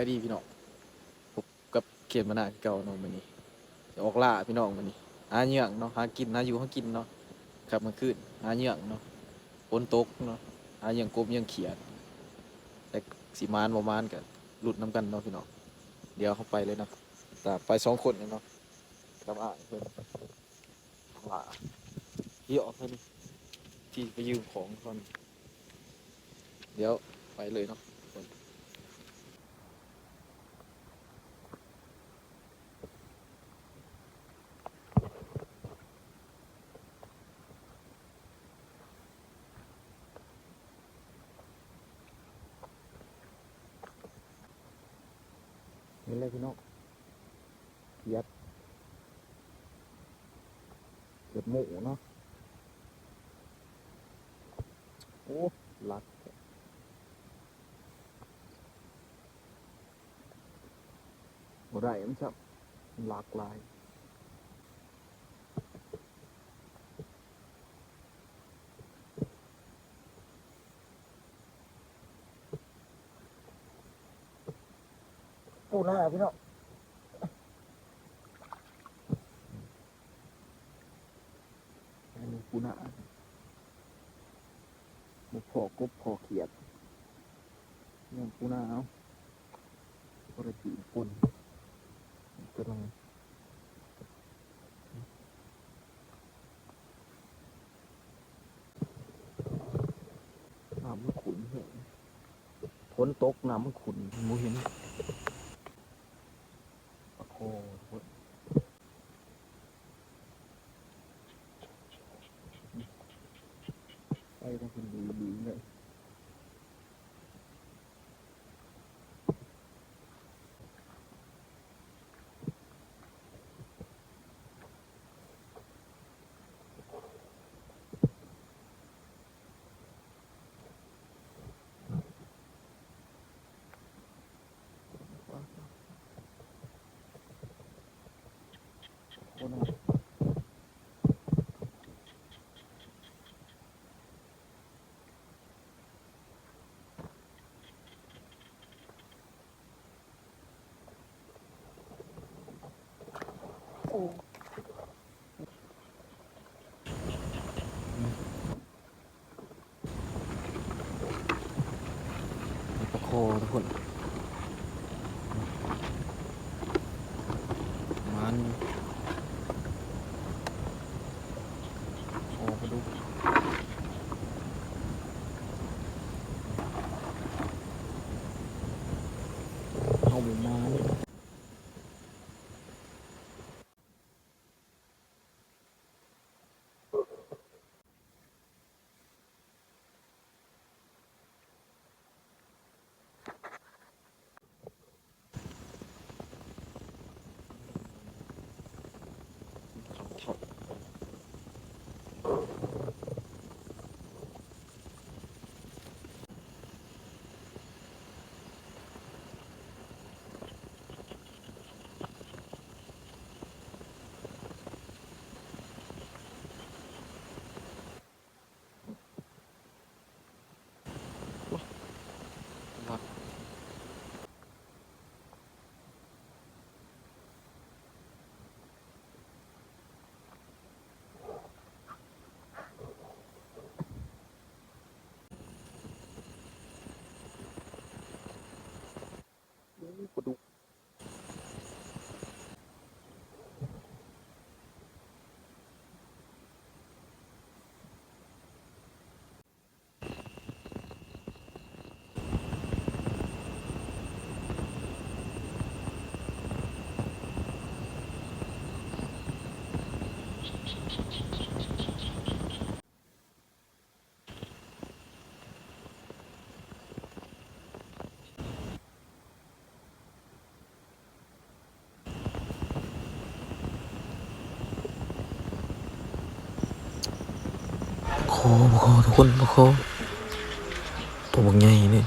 ສະບາຍດີພີ່ນ້ອງ ພົບກັບເຄນມານາຄືເກົ່າເນາະ. ມື້ນີ້ຊິອອກລ່າພີ່ນ້ອງ ມື້ນີ້ຫາເຫຍື່ອງເນາະ ຫາກິນ ຫາຢູ່ຫາກິນເນາະ. ຄ່ຳກາງຄືນຫາເຫຍື່ອງເນາະ ຝົນຕົກເນາະ ຫາເຫຍື່ອງກົບເຫຍື່ອງຂຽດ ແຕ່ຊິໝານບໍ່ໝານກະລຸ້ນນຳກັນເນາະພີ່ນ້ອງ. ດຽວເຮົາໄປເລີຍເນາະ ຕາມໄປສອງຄົນເນາະ ກັບອ້າຍເພິ່ນ. ວ່າ ທີ່ອອກໄປນີ້ ທີ່ໄປຢືມຂອງກ່ອນ ດຽວໄປເລີຍເນາະ. ນີ້ແຫຼະພີ່ນ້ອງ ຂຽດ ຂຽດໝູເນາະ. ໂອ້ ຫຼັກ ບໍ່ໄດ້ມັນຊ້ຳ ມັນຫຼັກຫຼາຍ. ປູນາພີ່ນ້ອງ ອັນນີ້ປູນາ ບໍ່ພໍ້ກົບພໍ້ຂຽດ ຍັງປູນາ ເອົາ ບໍ່ໄດ້ຕີນຄົນ ກຳລັງ ນ້ຳມັນຂຸ່ນແຮງ ຝົນຕົກນ້ຳມັນຂຸ່ນ ບໍ່ເຫັນປາຄໍ. ໄປທາງພຸ້ນດີໆເລີຍ. ປາຄໍທຸກຄົນ ມັນຄໍປາດຸກ ເອົາມາ. ໂອ້ ປາດຸກ. ປາຄໍ ປາຄໍ ທຸກຄົນ ປາຄໍ ໂຕບັກໃຫຍ່ເລີຍ.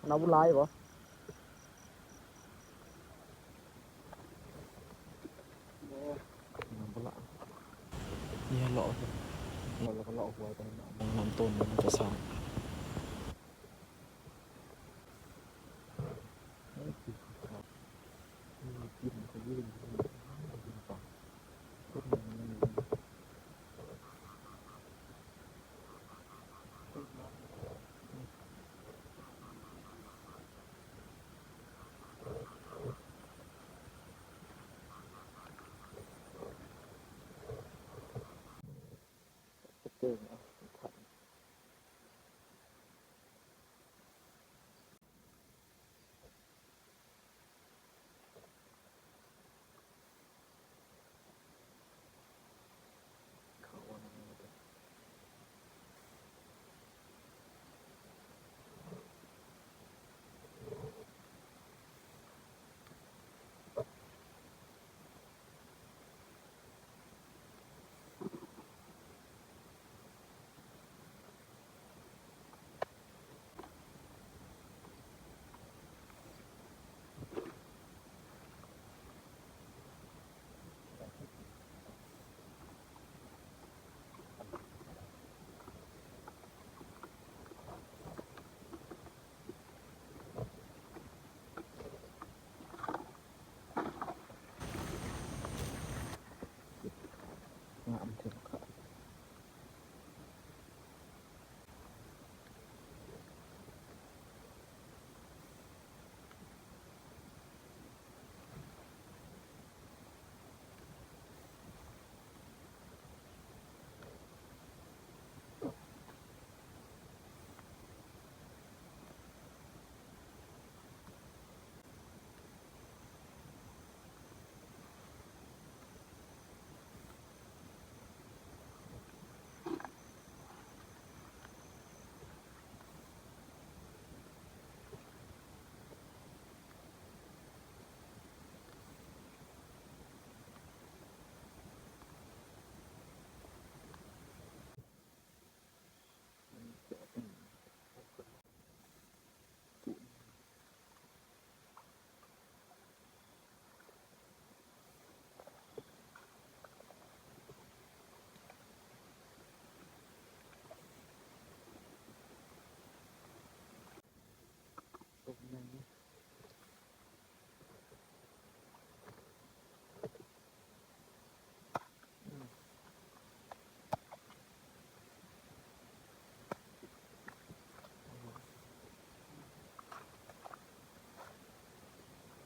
ນ້ຳຫຼາຍບໍ່? ນ້ຳບໍ່ຫຼາຍ. ນີ້ເລາະ ເລາະ ແລ້ວກໍເລາະຫ້ວຍໄປເນາະ ໝ່ອງນ້ຳຕົ້ນມັນຈະສ້າງ. ງາມເຖິງຂາດ.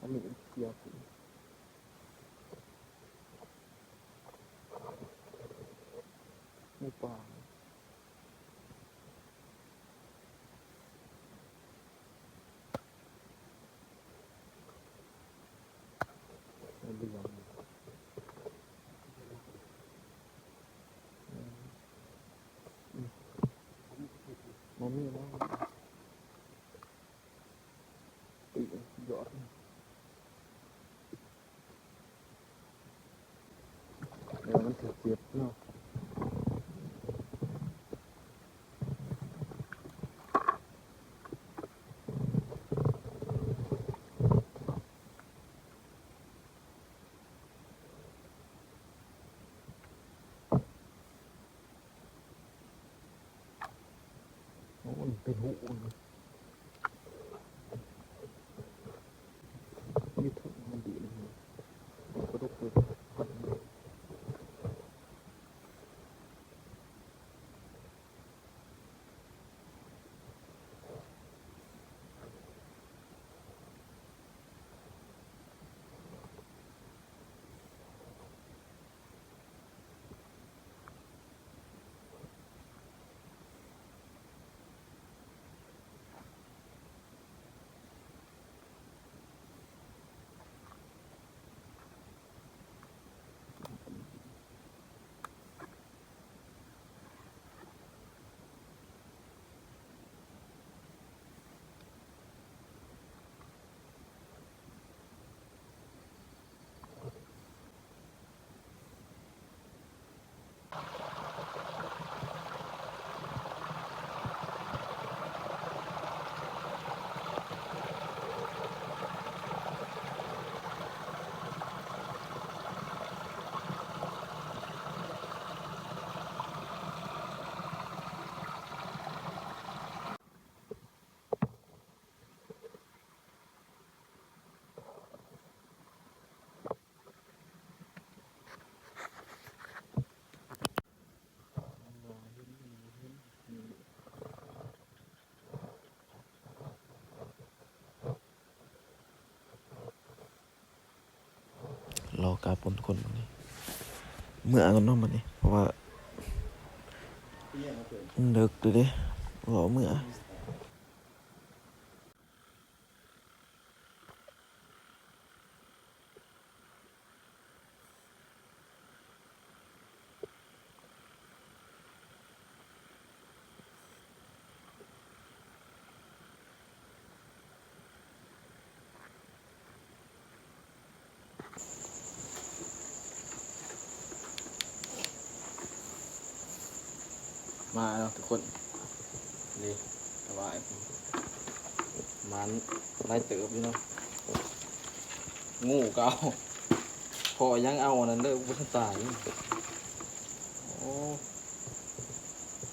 ອັນນີ້ເປັນເຂື່ອນ ໝູ່ປ່າ. ເຫຼືອງ ອືມ ບໍ່ມີແລ້ວ ຕິດຍອດ. ແລ້ວມັນຖືກເກັບເນາະ. ໂອ້ ມັນເປັນຮູ ມີເຖິງມັນດີ ປາດຸກເປີດ. ກາບຄົນ ຄົນນີ້ ເມືອກ່ອນເນາະ ບັດນີ້ ເພາະວ່າມັນເດິກແລ້ວເດ້ ເວົ້າເມືອ. ມາແລ້ວທຸກຄົນ ນີ້ ຖວາຍ ມັນຫຼາຍເຕີບຢູ່ເນາະ ງູກໍເອົາ ພໍຍັງເອົາອັນນັ້ນເດີ ບໍ່ທັນຕາຍ. ໂອ້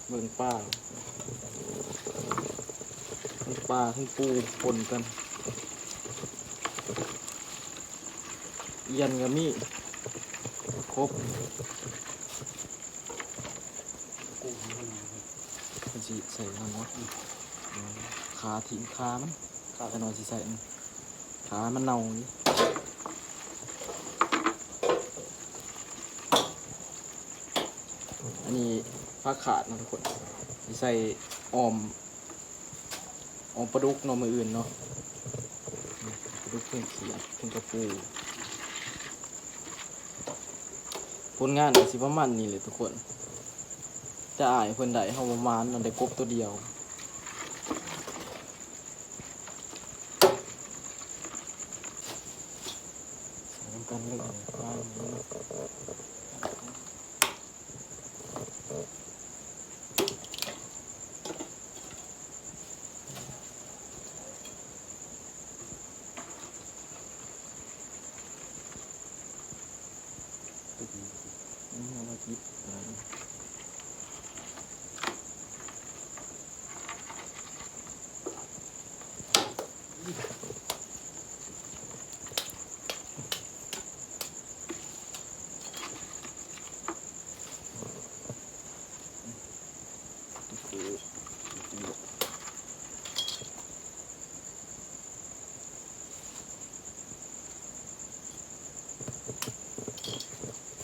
ເບິ່ງປາ ທັງປາທັງປູປົນກັນ ອ່ຽນກໍມີ ຄົບ ເພິ່ນຊິໃສ່ນັ້ນເນາະ ອືມ ຄາຖິ້ມ ຄາມັນ ຄາ ຂ້ານ້ອຍຊິໃສ່ ອືມ ຄາມັນເນົ່ານີ້. ອັນນີ້ຜັກຂາດເນາະທຸກຄົນ ຊິໃສ່ອ່ອມ ອ່ອມປາດຸກເນາະ ມື້ອື່ນເນາະ ປາດຸກເທິງຂຽດເທິງກະປູ. ຜົນງານກໍຊິປະມານນີ້ແຫຼະທຸກຄົນ ຈະອ້າຍເພິ່ນໄດ້ ເຮົາບໍ່ມານ ໄດ້ກົບໂຕດຽວ. ໃສ່ນຳກັນເລີຍ ປານນີ້.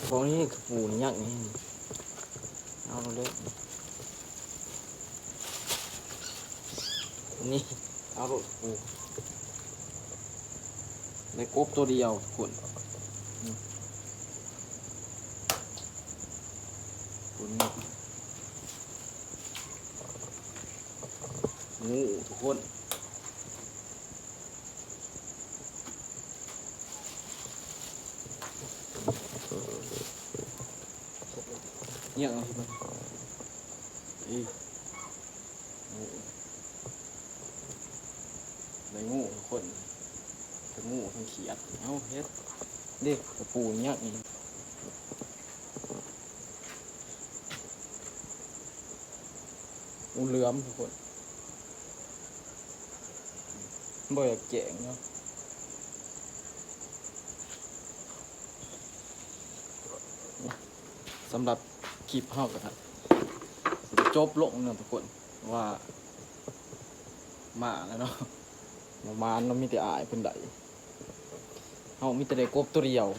ຂອງນີ້ກະປູນີ້ຍັງນີ້ ເອົາໂລດເດີ ນີ້ ເອົາໂລດກະປູ ໄດ້ກົບໂຕດຽວທຸກຄົນ ນີ້ ຄົນນີ້ ງູທຸກຄົນ. ຍັງເອົາຊິເບິ່ງ ເອີ ງູ ໄດ້ງູທຸກຄົນ ທັງງູທັງຂຽດ ເອົາເຮັດເດ້ ກະປູຍັງອີກ. ງູເຫຼືອມທຸກຄົນ ບໍ່ຢາກແຈ້ງເນາະ. ສຳລັບຄລິບເຮົາກໍຈະຈົບລົງເນາະທຸກຄົນ ວ່າມາແລ້ວເນາະ ປະມານເນາະ ມີແຕ່ອ້າຍເພິ່ນໄດ້ ເຮົາມີແຕ່ໄດ້ກົບໂຕດຽວ.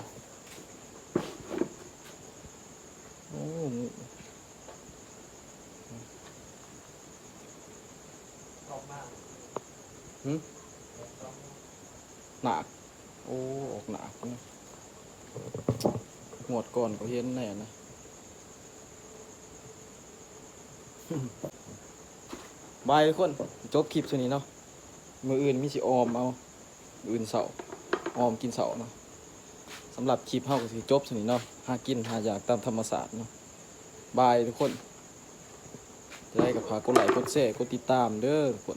ໂອ້ ງູ ອອກມາ ຫຶ ໜາກ ໂອ້ ອອກໜາກເນາະ ງວດກ່ອນກໍເຫັນແນ່ນະ. ບາຍທຸກຄົນ ຈົບຄລິບສ່ຳນີ້ເນາະ ມື້ອື່ນມີຊິອ່ອມເອົາ. ມື້ອື່ນເຊົ້າ ອອມກິນເຊົ້າເນາະ. ສຳລັບຄລິບເຮົາກໍຊິຈົບສ່ຳນີ້ເນາະ ຫາກິນຫາຢາກຕາມທຳມະຊາດເນາະ. ບາຍທຸກຄົນ ຈັ່ງໃດກໍຝາກກົດໄລ ກົດແຊ ກົດຕິດຕາມເດີທຸກຄົນ